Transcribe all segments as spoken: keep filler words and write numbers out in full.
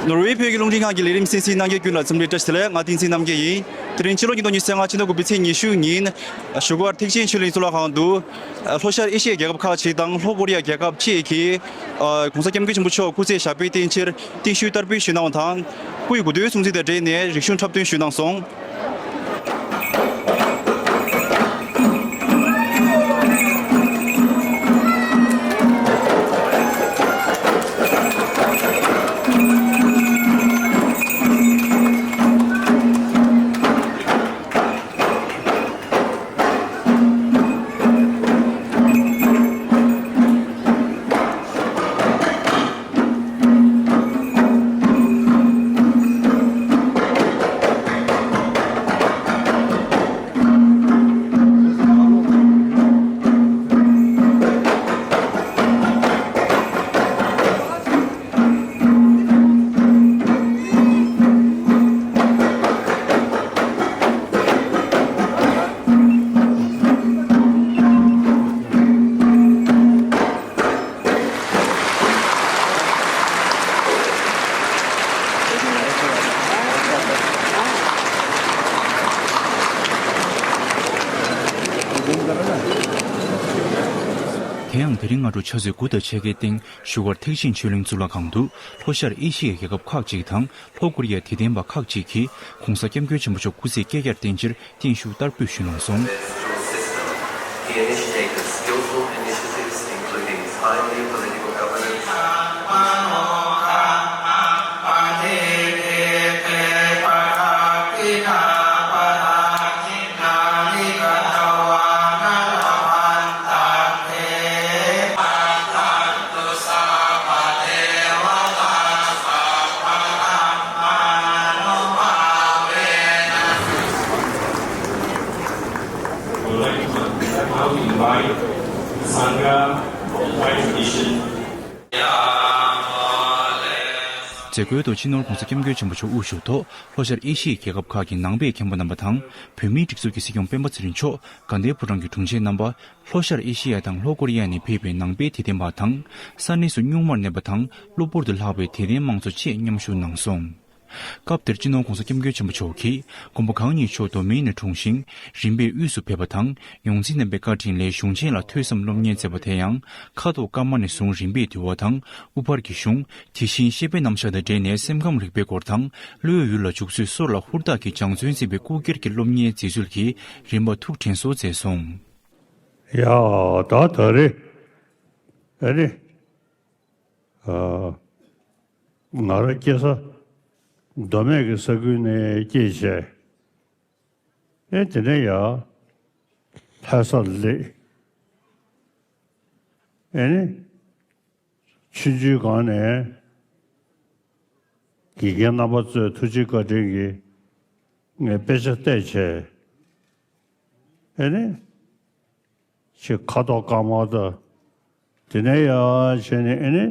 ནོར་ཝེ་བོད་ཀྱི་རླུང་འཕྲིན་ཁང་གི་ལས་རིམ་གསན་གཟིགས་གནང་མཁན་ཀུན་ལ་འཚམས་འདྲི་བཀྲ་ཤིས་བདེ་ལེགས། ང་བསྟན་འཛིན་རྣམ་རྒྱལ་ཡིན། དེ་རིང་ཕྱི་ལོ་ཉིས་སྟོང་ཉི་ཤུ་རྩ་ལྔ་ཕྱི་ཟླ་དགུ་པའི་ཚེས་ཉི་ཤུ་ཉིན་བཞུགས་སྒར་ཐེག་ཆེན་ཆོས་གླིང་གཙུག་ལག་ཁང་དུ་ལྷོ་ཤར་ཨེ་ཤི་ཡའི་རྒྱལ་ཁབ་ཁག་ཅིག་དང་ལྷོ་ཀོ་རི་ཡ་རྒྱལ་ཁབ་ཅིག་གིས་ཨ་༸གོང་ས་༸སྐྱབས་མགོན་ཆེན་པོ་མཆོག་སྐུ་ཚེ་ཞབས་པད་བརྟན་ཕྱིར་བརྟན་བཞུགས་བསྟར་འབུལ་ཞུས་གནང་བ་དང་། སྐུའི་དགུང་སྟོན་སྲུང་བརྩི་དང་འབྲེལ་ནས་རིག་གཞུང་འཁྲབ་སྟོན་ཞུས་གནང་སོང་། དེ་ཡང་དེ་རིང་སྔ་དྲོ་ཆུ་ཚོད་དགུ་དང་ཕྱེད་ཀའི་སྟེང་བཞུགས་སྒར་ཐེག་ཆེན་ཆོས་གླིང་གཙུག་ལག་ཁང་དུ་ལྷོ་ཤར་ཨེ་ཤི་ཡའི་རྒྱལ་ཁབ་ཁག་ཅིག་དང་ལྷོ་ཀོ་རི་ཡའི་དད་ལྡན་པ་ཁག་ཅིག་གིས་༸གོང་ས་༸སྐྱབས་མགོན་ཆེན་པོ་མཆོག་སྐུ་ཚེ་བསྐལ་བརྒྱར་བརྟན་ཕྱིར་བརྟན་བཞུགས་བསྟར་འབུལ་ཞུས་གནང་སོང་། The initiative, skillful initiatives, including timely political governance. I would like to now invite Sangha of Thai tradition. མཛད་སྒོའི་ཐོག་སྤྱི་ནོར་༸གོང་ས་༸སྐྱབས་མགོན་ཆེན་པོ་མཆོག་དབུ་བཞུགས་ཐོག་ལྷོ་ཤར་ཨེ་ཤི་ཡའི་རྒྱལ་ཁབ་ཁག་གི་ནང་པའི་མཁན་པོ་རྣམ་པ་དང་བོད་མིའི་སྒྲིག་འཛུགས་ཀྱི་སྲིད་སྐྱོང་སྤེན་པ་ཚེ་རིང་མཆོག་དགའ་ལྡན་ཕོ་བྲང་གི་དྲུང་ཆེ་རྣམ་པ། ལྷོ་ཤར་ཨེ་ཤི་ཡ་དང་ལྷོ་ཀོ་རི་ཡ་ནས་ཕེབས་པའི་ནང་པའི་དད་ལྡན་པ་དང་། ས་གནས་སུ་སྨྱུག་མར་གནས་པ་དང་གློ་བུར་དུ་ལྷག་པའི་དད་ལྡན་མང་ཚོགས་བཅས་མཉམ་ཞུགས་གནང་སོང་། སྐབས་དེར་སྤྱི་ནོར་༸གོང་ས་༸སྐྱབས་མགོན་ཆེན་པོ་མཆོག་གིས་མགོན་པོ་གང་ཉིད་མཆོག་མདོ་སྨད་ནས་འཁྲུངས་ཤིང་རིམ་པས་དབུས་སུ་ཕེབས་པ་དང་ཡོངས་འཛིན་རྣམ་པའི་བཀའ་དྲིན་ལས་གཞུང་ཆེན་ལ་ཐོས་བསམ་སློབ་གཉེར་མཛད་པ་དེ་ཡང་ཁ་དོག་དཀར་དམར་ནས་བཟུང་རིམ་པས་འདུལ་བ་དང་དབུ་ཕར་གྱི་གཞུང་དེ་བཞིན་བཤེས་པའི་རྣམ་གཞག་དང་འབྲེལ་ནས་སེམས་ཁམས་རིག་པའི་སྐོར་དང་བློའི་ཡུལ་ལ་འཇུག་ཚུལ་སོགས་ལ་ཧུར་ཐག་གིས་སྦྱང་བརྩོན་མཛད་པའི་སྐུ་སྒེར་གྱི་སློབ་གཉེར་མཛད་ཚུལ་གྱི་རིམ་པ་ཐུགས་དྲན་གསོ་མཛད་སོང་། ཡ་ད་ད་རེས་ཨ་ནི། ཨ། ང་རང་སྐྱེས་ས་མདོ་སྨད་ཀྱི་ས་ཁུལ་ནས་སྐྱེས་བྱས། ཨེ་དེ་ནས་ཡར་ལྷ་སར་སླེབས། ཨེ་ནི། ཆུང་ཆུང་སྒང་ནས་དགེ་རྒན་རྣམ་པ་ཚོའི་ཐུགས་རྗེ་བཀའ་དྲིན་གྱིས་ངས་དཔེ་ཆ་བལྟས་བྱས། ཨེ་ནི། ཅིག་ཁ་དོག་དཀར་དམར་དང་། དེ་ནས་ཡར་བྱས་ནས་ཨེ་ནི་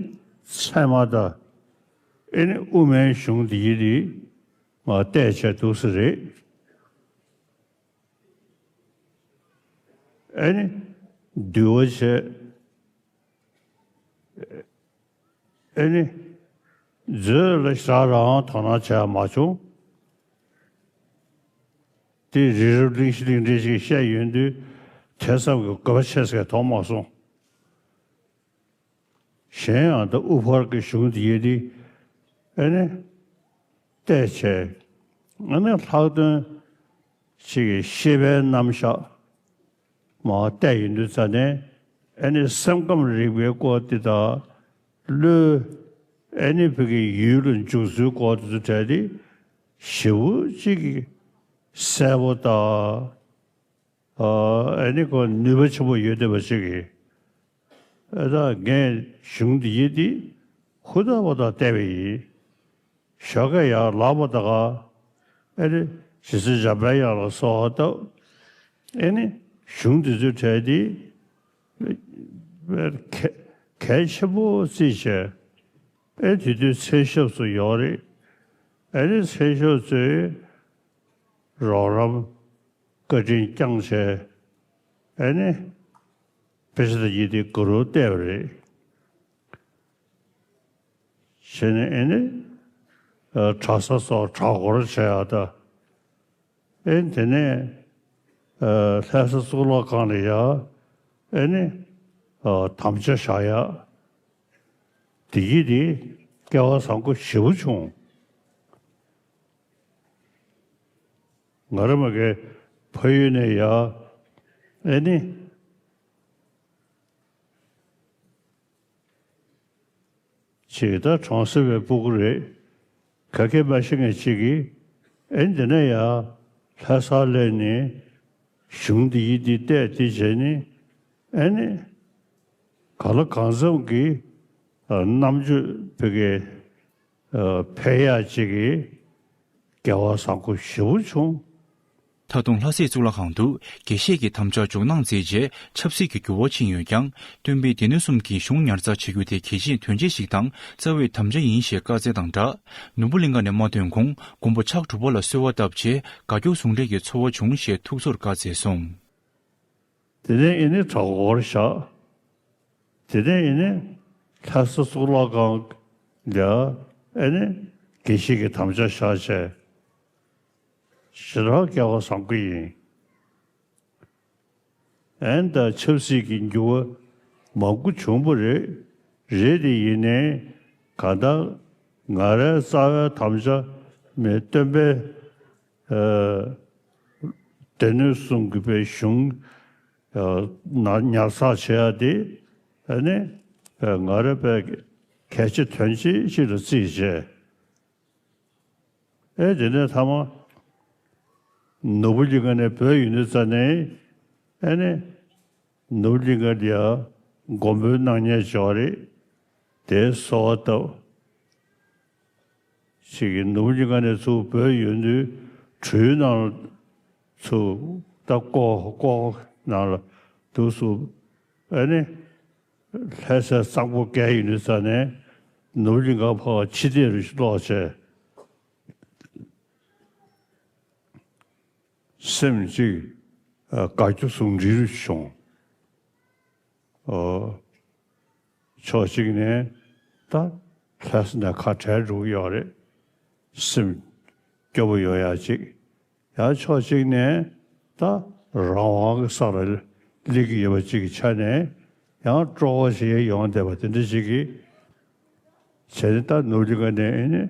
ཚད་མ་དང་། ཨེ་ནི་དབུ་མའི་གཞུང་འདི་ཡི་འདི་ང་བལྟས་བྱས་འདུག་སེ་རེད། ཨེ་ནི་འདུལ་བ་བྱས། ཨེ་ནི། མཛོད་ལ་ཞེ་དྲག་རང་དོ་སྣང་བྱས་མ་བྱུང་། དེ་རི་རབ་གླིང་བཞི་གླིང་འདྲ་ཞིག་བཤད་ཡོང་དུས་དེ་ཙམ་གྱི་དགོས་པ་ཆེ་ཟེར་མཐོང་མ་སོང་། གཞན་ཡང་ད་དབུ་ཕར་གྱི་གཞུང་འདི་ཡི་དེ་ཨེ་ནི་བལྟས་བྱས། ཨེ་ནི་ལྷག་དོན་ཅིག་གི་བཤེས་པའི་རྣམ་གཞག་མར་བལྟས་ཡོང་དུས་ཙ་ནས་ཨེ་ནི་སེམས་ཁམས་རིག་པའི་སྐོར་འདི་དང་། བློའི་ཨེ་ནི་བོད་ཀྱི་ཡུལ་ལ་འཇུག་ཚུལ་སྐོར་དེ་ཚོ་གྲས་དེ་ཞེ་པོ་ཅིག་གི་གསལ་པོ་དང་། ཨ་ཨེ་ནི་ཁོ་ནུས་པ་ཆེན་པོ་ཡོད་བསྡད་པ་ཅིག་གིས། ཨེ་ད་ངས་གཞུང་འདི་ཡི་འདི་ཧུར་ཐག་པ་དང་བལྟས་པ་ཡིན། ཞོགས་ཀས་ཡར་ལངས་པ་དང་ག་ཨེ་ནི་རྗེ་བཙུན་འཇམ་དཔལ་དབྱངས་ལ་གསོལ་བ་བཏབ། ཨེ་ནི་གཞུང་འདི་ཚོའི་གྲས་འདི་གལ་གལ་ཆེན་པོ་བརྩིས་བྱས། ཨེ་དེ་དུས་མཚན་ཞབས་སུ་ཡོད་རེད། ཨེ་ནི་མཚན་ཞབས་ཚོས་རོགས་རམ་བཀའ་དྲིན་བསྐྱངས་བྱས། ཨེ་ནི་དཔེ་ཆ་དེ་ཡི་དེ་གུ་རུ་བལྟས་པ་རེད། བྱས་ནས་ཨེ་ནི། གྲྭ་ས་སོགས་གྲྭ་སྐོར་བྱེད་ཡག་དང་། ཨེ་དེ་ནས་ལྷ་ས་གཙུག་ལག་ཁང་ལ་ཡ་ཨེ་ནི་དམ་བཅའ་བཞག་ཡག་དེ་གི་དེ་སྐལ་བ་བཟང་པོ་ཞེ་པོ་བྱུང་། ང་རང་མ་གི་ཕ་ཡུལ་ནས་ཡ་ཨེ་ནི། ཅིག་ད་གྲོང་གསེབ་པའི་སྤུ་གུ་རེད། ག་གེ་མ་ཤེས་མཁན་ཅིག་གིས་ཨེ་འདི་ན་ཡ་ལྷ་སར་སླེབས་ནས་གཞུང་འདི་ཡིན་འདི་བལྟས་འདི་བྱས་ནས་ཨེ་ནི་གང་ལ་གང་འཚམ་གྱི་རྣམ་དཔྱོད་བོད་ཀྱི་འཕེལ་ཡག་ཅིག་གི་སྐལ་བ་བཟང་པོ་ཞེ་པོ་བྱུང་། ད་དུང་ལྷ་སའི་གཙུག་ལག་ཁང་དུ་དགེ་བཤེས་ཀྱི་དམ་བཅའ་འཇོག་གནང་མཛད་རྗེས་ཆབ་སྲིད་ཀྱི་འགྱུར་བ་ཕྱིན་ཡོད་ཀྱང་། སྟོན་པས་སྡེ་སྣོད་གསུམ་གྱི་གཞུང་ཉར་ཚགས་བྱེད་རྒྱུ་དེ་གལ་ཆེའི་དོན་ཆེན་ཞིག་དང་རྩ་བའི་དམ་བཅའ་ཡིན་ཞེས་བཀའ་སྩལ་དང་སྦྲགས། ནོར་བུ་གླིང་ཁ་ནས་མ་ཐོན་གོང་མགོན་པོ་ཕྱག་དྲུག་པ་ལ་གསོལ་བ་བཏབ་རྗེས་དགའ་སྐྱོ་ཟུང་འབྲེལ་གྱི་ཚོར་བ་བྱུང་ཞེས་ཐུགས་ཚོར་བཀའ་སྩལ་སོང་། དེ་ནས་ཨེ་ནི་གྲྭ་སྐོར་བཞག་དེ་ནས་ཨེ་ནི་ལྷ་ས་གཙུག་ལག་ཁང་ལ་ཨེ་ནི་དགེ་བཤེས་ཀྱི་དམ་བཅའ་བཞག་བྱས། ཞེ་དྲག་སྐལ་བ་བཟང་པོ་ཡིན། ཨེ་ནི་ད་ཆབ་སྲིད་ཀྱི་འགྱུར་བ་མང་པོ་བྱུང་པ་རེད། རེད་དེ་ཡིན་ནའི་གང་ལྟར་ང་རའི་རྩ་བའི་དམ་བཅའ་མི་སྟོན་པའི་སྡེ་སྣོད་གསུམ་གྱི་པའི་གཞུང་ན་ཉར་ཚགས་བྱེད་ཡ་དེ་ཨ་ནི་ང་རའི་པའི་གལ་ཆེ་དོན་ཆེ་ཞིག་ལ་བརྩིས་བྱས། ཨེ་དེ་ནས་ཐ་མ་ནོར་བུ་གླིང་ཁ་ནས་བྲོས་ཡོང་དུས་ཙ་ནས་ཨེ་ནི་ནོར་བུ་གླིང་ཁ་འདི་ཡ་མགོན་པོའི་སྣང་བརྙན་ཅིག་ཡོད་རེད། དེའི་གསོལ་བ་བཏབ། ཅིག་གིས་ནོར་བུ་གླིང་ཁ་ནས་ཚུར་བྲོས་ཡོང་དུས་གྲུའི་ནང་ལ་ཚུར་ད་ཀོ་ཀོ་ནང་ལ་འདུག་སུ་ཨེ་ནི། ལྷ་སའི་གཙང་པོ་བརྒལ་ཡོང་དུས་ཙ་ནས་ནོར་བུ་གླིང་ཁ་ཕར་ཕྱི་བལྟས་རུ་ཞིག་ལོག་བྱས། སེམས་གཅིག་དགའ་སྐྱོ་ཟུང་འབྲེལ་རུ་བྱུང་། ཨོ། ཕྱོགས་གཅིག་ནས་ད་ལྷ་ས་ནས་ཁ་བྲལ་འགྲོ་གི་ཡོད་རེད། སེམས་སྐྱོ་པོ་ཡོད་ཡ་གཅིག་ཡང་ཕྱོགས་གཅིག་ནས་ད་རང་དབང་གི་ས་ལ་སླེབས་ཀྱི་ཡོད་པ་གཅིག་གི་ཆ་ནས་ཡང་སྤྲོ་བ་ཞིག་ཡོང་བསྡད་པ་དེ་འདྲ་ཞིག་གིས་བྱས་ནས་ད་ནོར་གླིང་ཁ་ནས་ཨེ་ནི་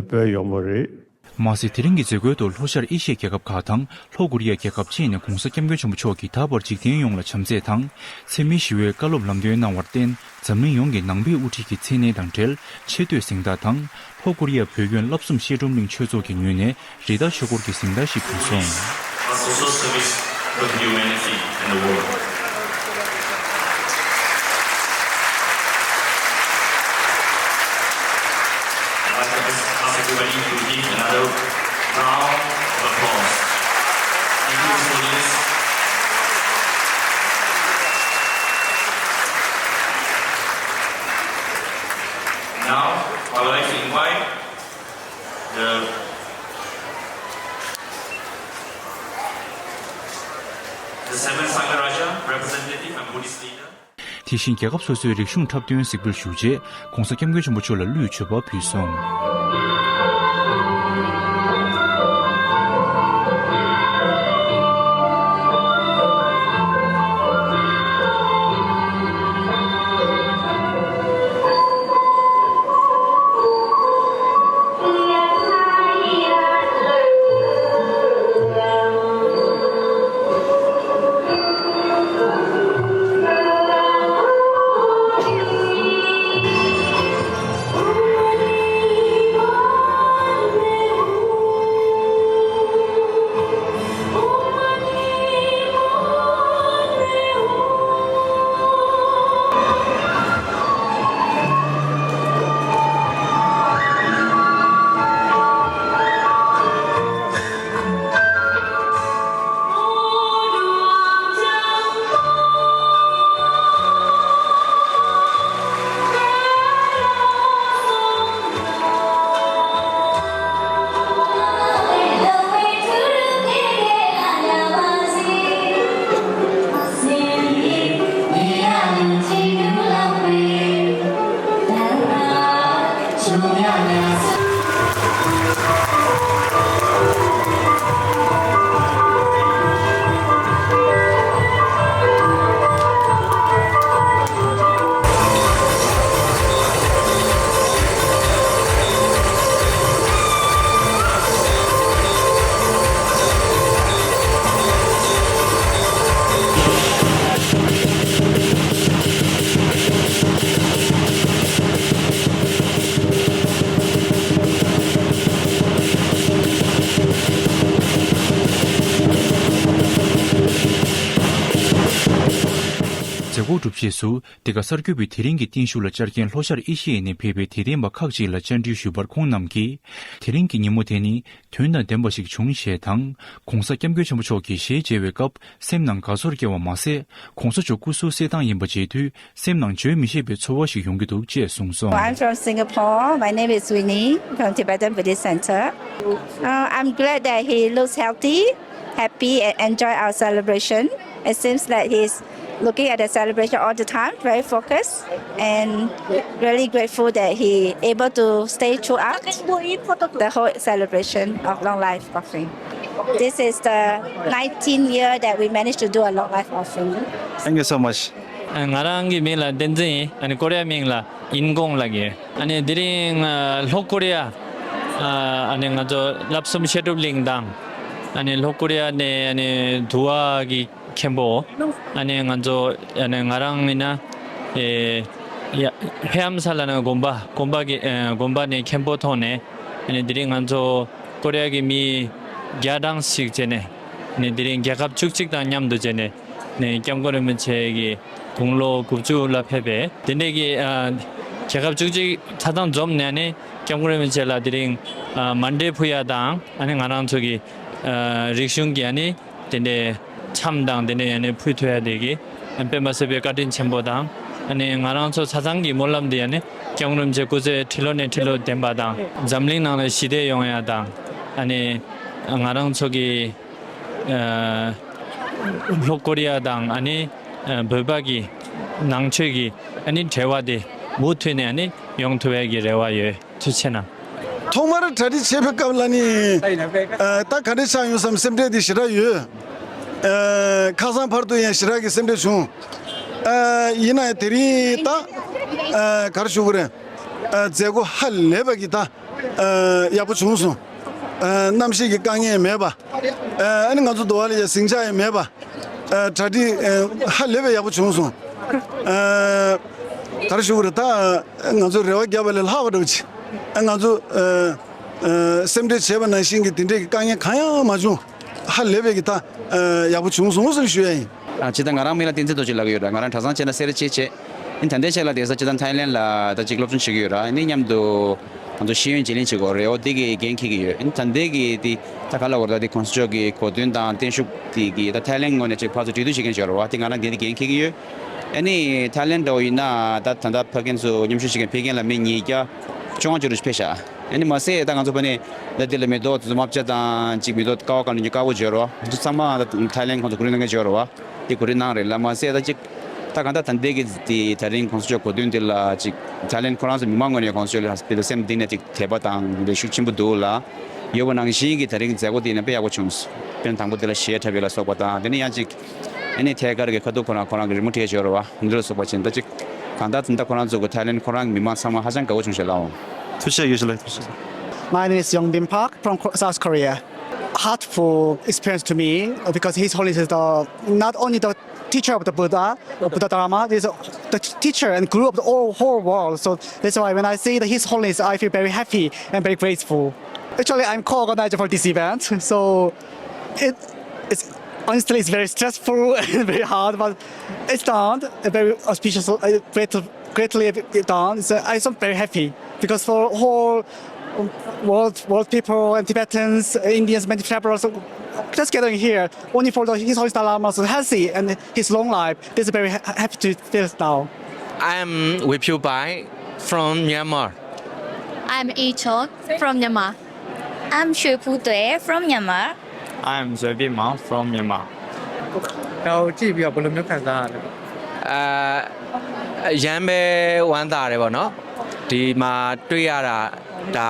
བྲོས་ཡོང་བ་རེད། མ་ཟད་དེ་རིང་གི་མཛད་སྒོའི་ཐོག་ལྷོ་ཤར་ཨེ་ཤི་ཡའི་རྒྱལ་ཁབ་ཁག་དང་ལྷོ་ཀོ་རི་ཡ་རྒྱལ་ཁབ་བཅས་ནས་༧གོང་ས་༧སྐྱབས་མགོན་ཆེན་པོ་མཆོག་གིས་ད་བར་འཇིག་རྟེན་ཡོངས་ལ་བྱམས་བརྩེ་དང་། འཚེ་མེད་ཞི་བའི་བཀའ་སློབ་ལམ་སྟོན་གནང་བར་བརྟེན། འཛམ་གླིང་ཡོངས་ཀྱིས་ནང་པའི་དབུ་ཁྲིད་ཀྱི་མཚན་གནས་དང་འབྲེལ་ཆེ་བསྟོད་གཟེངས་རྟགས་དང་། ལྷོ་ཀོ་རི་ཡ་བོད་དགོན་བསླབ་གསུམ་བཤད་སྒྲུབ་གླིང་ཆོས་ཚོགས་ཀྱི་ངོས་ནས་རི་དྭགས་ཆོས་འཁོར་གྱི་གཟེངས་རྟགས་ཤིག་ཕུལ་སོང་། A social service for humanity and the world. I'd like to ask, ask everybody to give another round of applause. Thank you, students. Now, I would like to invite the, the seven Sangha Raja representative and Buddhist leader. དེ་བཞིན་རྒྱལ་ཁབ་སོ་སོའི་རིག་གཞུང་འཁྲབ་སྟོན་གཟིགས་འབུལ་ཞུས་རྗེས་༧གོང་ས་༧སྐྱབས་མགོན་ཆེན་པོ་མཆོག་ལ་གླུད་མཆོད་པ་ཕུལ་སོང་། གྲུབ་རྗེས་སུ་དེ་ག་སར་གྱུར་པའི་དེ་རིང་གི་བརྟན་བཞུགས་ལ་བཅར་མཁན་ལྷོ་ཤར་ཨེ་ཤི་ཡའི་ནས་ཕེབས་པའི་དད་ལྡན་པ་ཁག་ཅིག་ལ་བཅར་འདྲི་ཞུས་པར་ཁོང་རྣམས་ཀྱིས། དེ་རིང་གི་ཉིན་མོ་དེ་ནི་དོན་དང་ལྡན་པ་ཞིག་བྱུང་ཞེས་དང་། ྋགོང་ས་ྋསྐྱབས་མགོན་ཆེན་པོ་མཆོག་གི་ཞལ་མཇལ་བའི་སྐབས་སེམས་ནང་དགའ་ཚོར་སྐྱེ་བ་མ་ཟད། ྋགོང་ས་མཆོག་སྐུ་གཟུགས་གསལ་ཐང་ཡིན་པ་མཇལ་དུས་སེམས་ནང་བརྗོད་མི་ཤེས་པའི་ཚོར་བ་ཞིག་ཡོང་གི་འདུག་ཅེས་གསུངས་སོང་། I'm from Singapore. My name is Winnie from Tibetan Buddhist Center. Uh, I'm glad that he looks healthy, happy, and enjoy our celebration. It seems that he's looking at the celebration all the time, very focused, and really grateful that he able to stay throughout the whole celebration of Long Life Offering. This is the nineteenth year that we managed to do a Long Life Offering. Thank you so much. ང་རང་གི་མིང་ལ་བསྟན་འཛིན་ཡིན། ཨ་ནི་ཀོ་རི་ཡ་མིང་ལ་ཨིན་ཀོང་ལབ་ཀྱི་ཡོད། ཨ་ནི་དེ་རིང་ལྷོ་ཀོ་རི་ཡ། ཨ་ནི་ང་ཚོ་བསླབ་གསུམ་བཤད་སྒྲུབ་གླིང་དང་། ཨ་ནི་ལྷོ་ཀོ་རི་ཡ་ནས་ཨ་ནི་དུ་བ་གི་མཁན་པོ། ཨ་ནི་ང་ཚོ་ཨ་ནི་ང་རང་ཡིན་ན་ཨེ་ཡ་ཧེ་ཨམ་ས་ལ་ན་དགོན་པ་དགོན་པ་གི་ཨེ་དགོན་པ་ནས་མཁན་པོ་ཐོག་ནས། ཨ་ནི་དེ་རིང་ང་ཚོ་ཀོ་རི་ཡ་གི་མི་བརྒྱ་གྲངས་ཤིག་བྱས་ནས། ཨ་ནི་དེ་རིང་རྒྱལ་ཁབ་བཅུ་གཅིག་དང་མཉམ་དུ་བྱས་ནས། ནས་སྐྱབས་མགོན་རིན་པོ་ཆེ་གི་དགུང་ལོ་དགུ་བཅུ་ལ་ཕེབས་པའི་དེ་འདྲའི་གི་ཨ་རྒྱལ་ཁབ་བཅུ་གཅིག་ཆ་ཚང་འཛོམས་ནས་ནི་སྐྱབས་མགོན་རིན་པོ་ཆེ་ལ་དེ་རིང་ཨ་མཎྜལ་ཕུལ་ཡ་དང་། ཨ་ནི་ང་རང་ཚོ་གི་ཨ་རིག་གཞུང་གི་ཨ་ནི་དེ་འདྲའི་འཆམ་དང་དེ་འདྲའི་ཨ་ནི་ཕུལ་ཐུབ་ཡ་དེ་གི་དཔེ་མ་སྲིད་པའི་བཀའ་དྲིན་ཆེན་པོ་དང་། ཨ་ནི་ང་རང་ཚོ་ཆ་ཚང་གི་སྨོན་ལམ་དེ་ཨ་ནི་སྐྱབས་མགོན་རིན་པོ་ཆེ་སྐུ་ཚེ་ཁྲི་ལོ་ནས་ཁྲི་ལོ་བརྟན་པ་དང་། འཛམ་གླིང་ནང་ལ་ཞི་བདེ་ཡོང་ཡ་དང་། ཨ་ནི་ང་རང་ཚོ་གི་ཨ་ལྷོ་ཀོ་རི་ཡ་དང་ཨ་ནི་ཨ་བོད་པ་གི་ནང་ཆོས་ཀྱི་ཨ་ནི་འབྲེལ་བ་དེ་མུ་མཐུད་ནས་ཨ་ནི་ཡོང་ཐུབ་པའི་གི་རེ་བ་ཡོད། ཐུགས་རྗེ་ཆེ་གནང་། ཐོག་མར་གྲ་སྒྲིག་བྱེད་པའི་སྐབས་ལ་ནི་ཨ་ད་ག་འདྲ་ཆགས་ཡོང་བསམ་སེམས་ཁྲལ་དེ་ཞེ་དྲག་ཡོད། ཨ་ཁ་སང་བར་དུ་ཡང་ཞེ་དྲག་གི་སེམས་ཁྲལ་བྱུང་། ཨ་ཡིན་ན་ཡང་དེ་རིང་ད་ཨ་ག་རེ་ཞུ་དགོས་རེད། ཨ་མཛད་སྒོ་ཧ་ལས་པ་གི་ད་ཨ་ཡག་པོ་བྱུང་སོང་། ཨ་གནམ་གཤིས་ཀྱི་དཀའ་ངལ་མེད་པ། ཨ་ནི་ང་ཚོ་དུ་བ་ལ་ཡ་ཟིང་ཆ་ཡང་མེད་པ། ཨ་གྲ་སྒྲིག་ཨ་ཧ་ལས་པའི་ཡག་པོ་བྱུང་སོང་། ཨ་ག་རེ་ཞུ་དགོས་རེད། ད་ང་ཚོ་རེ་བ་བརྒྱབ་པ་ལས་ལྷག་པ་འདྲ་བོ་ཅིག་ཨ་ང་ཚོ་ཨ་ཨ་སེམས་ཁྲལ་བྱས་པ་ནང་བཞིན་གྱི་དེ་འདྲའི་གི་དཀའ་ངལ་གང་ཡང་མ་བྱུང་། ཧ་ལས་པའི་གི་ད་ཨ་ཡག་པོ་བྱུང་སོང་ཟེར་ཞུ་ཡ་ཡིན། ཨ་ཅི་ད་ང་རང་མིང་ལ་བསྟན་འཛིན་རྡོ་རྗེ་ལབ་ཀྱི་ཡོད་ར། ང་རང་གྲྭ་ཚང་ཆེ་ན་སེ་ར་བྱེས་བྱས། ཨིན་ད་ལྟའི་ཆ་ལ་དེ་ས་ཅི་ད་ཐའི་ལེན་ལ་ད་ཅིག་སློབ་སྦྱོང་བྱེད་ཀྱི་ཡོད་ར། ཨིན་མཉམ་དུ་ང་ཚོ་ཤེས་ཡོན་བརྗེ་ལེན་བྱེད་དགོས་རེད། འོ་དེ་གི་འགན་འཁྱེར་གྱི་ཡོད། ཨིན་ད་ལྟའི་གི་དེ་ད་ག་ལ་བར་ད་དེ་གོང་ས་མཆོག་གི་གོ་སྟོན་དང་བརྟན་བཞུགས་དེ་གི་ད་ཐའི་ལེན་ངོས་ནས་ཅིག་ཕར་ཚུར་གྲོས་བསྡུར་བྱེད་མཁན་ཅིག་ཡོད་ར་བ། དེ་ང་རང་དེ་འདི་འགན་འཁྱེར་གྱི་ཡོད། ཨ་ནི་ཐའི་ལེན་འདྲ་བོ་ཡིན་ན་ད་ད་ལྟ་ཕ་རྒན་ཚོ་མཉམ་ཞུགས་བྱེད་མཁན་ཕེབས་མཁན་ལ་མི་ཉིས་བརྒྱ་བཅོ་ལྔ་ཅིག་རུ་ཕེབས་ཤག་ཨ་ནི་མ་ཟད་ད་ང་ཚོ་ཕ་ནི་ད་འདི་ལ་མེ་ཏོག་དེ་ཚོ་རྨ་བྱ་དང་ཅིག་མེ་ཏོག་ཀ་བ་བཀང་ནས་ཉོ་དཀར་པོ་བྱོས་རོགས། འདི་ཚོ་ཚང་མ་ད་ཐའི་ལེན་ཁོང་ཚོ་གོ་སྒྲིག་གནང་མཁན་བྱོས་རོགས་བ། དེ་གོ་སྒྲིག་གནང་རེད་ལ། མ་ཟད་ད་ཅིག་ད་གང་ལྟར་ད་འདི་གི་དེ་ད་རིང་གོང་ས་མཆོག་གོ་སྟོན་འདི་ལ་ཅིག་ཐའི་ལེན་ཁོ་རང་ཚོ་མི་མང་ངོས་ནས་གོང་ས་མཆོག་ལ་དཔེ་ད་སེམས་གཏིང་ནས་ཅིག་དད་པ་དང་ལས་ཤུགས་ཆེན་པོ་འདུག་ལ། ཡོད་པ་ནང་བཞིན་གྱི་ད་རིང་མཛད་སྒོ་དེ་ཡིན་ན་དཔེ་ཡག་པོ་བྱུང་། དཔེར་ན་དང་པོ་དེ་ལ་གཞས་འཁྲབ་ཡས་ལ་སོགས་པ་དང་། དེ་ནས་ཡང་ཅིག་ཨ་ནི་ཐད་ཀར་གྱི་ཁ་ཐུག་ཁོ་རང་ཁོ་རང་གི་རི་མོ་བྲིས་བྱོས་རོགས་བ། འདི་ལ་སོགས་པ་ཅིག་ད་ཅིག་གང་ལྟར་ད་ཁོ་རང་ཚོ་གི་ཐའི་ལེན་ཁོ་རང་གི་མི་མང་ཚང་མ་ཧ་ཅང་དགའ་པོ་བྱུང་ཞེས་ལབ་འོང་། ཐུགས་རྗེ་ཆེ་ཡོད་ཞུ་ལ། ཐུགས་རྗེ་ཆེ། My name is Yongbin Park from Ko- South Korea. Heartful experience to me because His Holiness is the, not only the teacher of the Buddha, Buddha Dharma, he's the t- teacher and guru of the all, whole world. So that's why when I see the His Holiness, I feel very happy and very grateful. Actually, I'm co-organizer for this event, so it it's honestly it's very stressful and very hard, but it's done very auspicious, uh, great, greatly done. So I'm so very happy because for whole world, world people and Tibetans, Indians, many travelers, just gathering here only for the, His Holiness Dalai Lama's healthy and his long life. This is very ha- happy to feel now. I'm Wipyu Bai from Myanmar. I'm Ichok from Myanmar. I'm Shwe Pu Twe from Myanmar. I'm Zebi Ma from Myanmar. ဒါကိုကြည့်ပြီးတော့ဘယ်လိုမျိုးခံစားရလဲ။ အာအရမ်းပဲဝမ်းသာတယ်ပေါ့နော်ဒီမှာတွေ့ရတာဒါ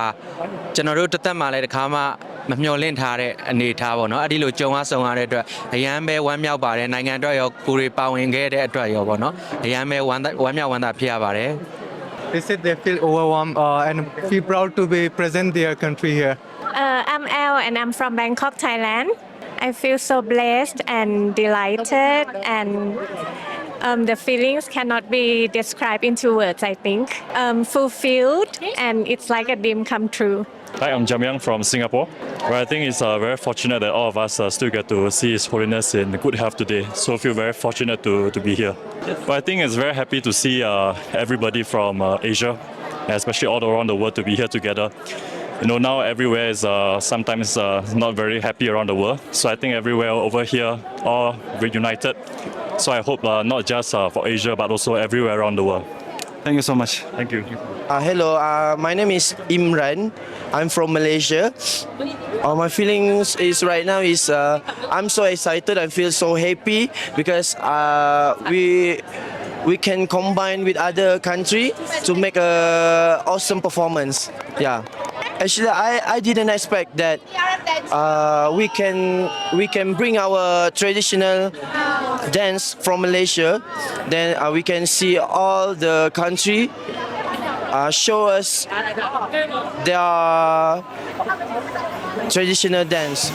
ကျွန်တော်တို့တစ်သက်မှလည်းတစ်ခါမှမမျှော်လင့်ထားတဲ့အနေအထားပေါ့နော်အဲ့ဒီလိုကြုံရဆုံရတဲ့အတွက်အရမ်းပဲဝမ်းမြောက်ပါတယ်နိုင်ငံအတွက်ရောကိုယ်တွေပါဝင်ခဲ့တဲ့အတွက်ရောပေါ့နော်အရမ်းပဲဝမ်းသာဝမ်းမြောက်ဝမ်းသာဖြစ်ရပါတယ် They said they feel overwhelmed uh, and feel proud to be present their country here. Uh, I'm Elle and I'm from Bangkok, Thailand. I feel so blessed and delighted, and um, the feelings cannot be described into words, I think. Um, fulfilled, and it's like a dream come true. Hi, I'm Jamyang from Singapore. Well, I think it's uh, very fortunate that all of us uh, still get to see His Holiness in good health today. So I feel very fortunate to, to be here. But I think it's very happy to see uh, everybody from uh, Asia, especially all around the world, to be here together. You know, now everywhere is uh, sometimes uh, not very happy around the world. So I think everywhere over here, all reunited. So I hope uh, not just uh, for Asia, but also everywhere around the world. Thank you so much. Thank you. Uh, hello, uh, my name is Imran. I'm from Malaysia. Uh, my feelings is right now is uh, I'm so excited. I feel so happy because uh, we we can combine with other country to make a awesome performance. Yeah. Actually, I, I didn't expect that uh, we can we can bring our traditional dance from Malaysia. Then uh, we can see all the country uh, show us their traditional dance.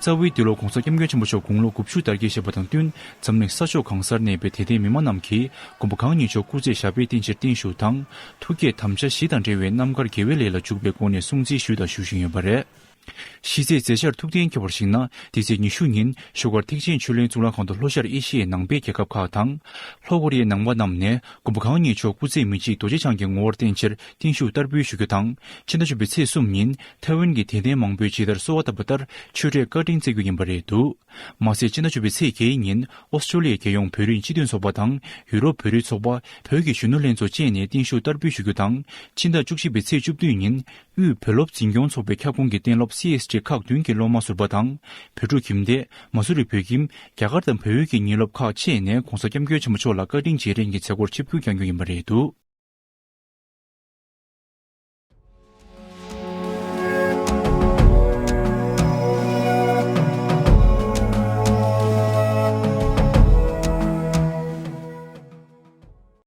རྩ་བའི་འདི་ལོ་༧གོང་ས་༧སྐྱབས་མགོན་ཆེན་པོ་མཆོག་དགུང་ལོ་དགུ་བཅུ་དར་རྒྱས་བཞེས་པ་དང་བསྟུན། འཛམ་གླིང་ས་ཕྱོགས་གང་སར་གནས་པའི་དད་ལྡན་མི་མང་རྣམས་ཀྱིས་མགོན་པོ་གང་ཉིད་མཆོག་སྐུ་ཚེ་ཞབས་པད་བརྟན་ཕྱིར་བརྟན་བཞུགས་དང་། ཐུགས་བསྐྱེད་དམ་བཅའ་བཞི་དང་འབྲེལ་བའི་རྣམ་དཀར་དགེ་བའི་ལས་ལ་འཇུག་པའི་སྒོ་ནས་སྲུང་བརྩི་ཞུས་དང་ཞུ་བཞིན་ཡོད་པ་རེད། གཞིས་རྩེའི་མཛད་འཆར་ཐུགས་གཏན་འཁྱོལ་བར་གཞིགས་ན། འདི་ཚེས་ཉི་ཤུ་ཉིན་བཞུགས་སྒར་ཐེག་ཆེན་ཆོས་གླིང་གཙུག་ལག་ཁང་དུ་ལྷོ་ཤར་ཨེ་ཤི་ཡའི་ནང་པའི་རྒྱལ་ཁབ་ཁག་དང་། ལྷོ་ཀོ་རི་ཡའི་ནང་པ་རྣམས་ནས་མགོན་པོ་གང་ཉིད་མཆོག་སྐུ་ཚེ་མི་འཇིག་རྡོ་རྗེ་འཆང་གི་ངོ་བོར་བརྟན་ཕྱིར་བརྟན་བཞུགས་བསྟར་འབུལ་ཞུ་རྒྱུ་དང་། ཕྱི་ཟླ་བཅུ་པའི་ཚེས་གསུམ་ཉིན་ཐའེ་ཝན་གྱི་དད་ལྡན་མང་པོས་ཇི་ལྟར་གསོལ་བ་བཏབ་པ་ལྟར་ཆོས་འབྲེལ་བཀའ་དྲིན་སྩལ་རྒྱུ་ཡིན་པ་རེད་འདུག་མ་ཟད་སྤྱི་ཟླ་བཅུ་པའི་ཚེས་བརྒྱད་ཉིན་ཨོ་སི་ཀྲོ་ལི་ཡའི་རྒྱལ་ཡོངས་བོད་རིགས་སྤྱི་མཐུན་ཚོགས་པ་དང་ཡུ་རོབ་བོད་རིགས་ཚོགས་པ། བོད་ཀྱི་གཞོན་ནུ་ལྷན་ཚོགས་བཅས་ནས་བརྟན་བཞུགས་བསྟར་འབུལ་ཞུ་རྒྱུ་དང་། ཕྱི་ཟླ་བཅུ་གཅིག་པའི་ཚེས་བཅུ་བདུན་ཉིན་དབུས་བོད་སློབ་འཛིན་སྐྱོང་ཚོགས་པའི་ཁྱབ་ཁོངས་ཀྱི་གཏན་སློབ་སི་ཨེས་ཊི་ཁག་བདུན་གྱི་སློབ་མ་ཟུར་པ་དང་། བོད་ཕྲུག་ཁྱིམ་སྡེ། མ་སུ་རི་བོད་ཁྱིམ། རྒྱ་གར་དང་བལ་ཡུལ་གྱི་ཉིན་སློབ་ཁག་བཅས་ནས་༧གོང་ས་༧སྐྱབས་མགོན་ཆེན་པོ་མཆོག་ལ་བཀའ་དྲིན་རྗེས་དྲན་གྱི་མཛད་སྒོར་ཆིབས་བསྒྱུར་བསྐྱང་རྒྱུ་ཡིན་པ་རེད་འདུག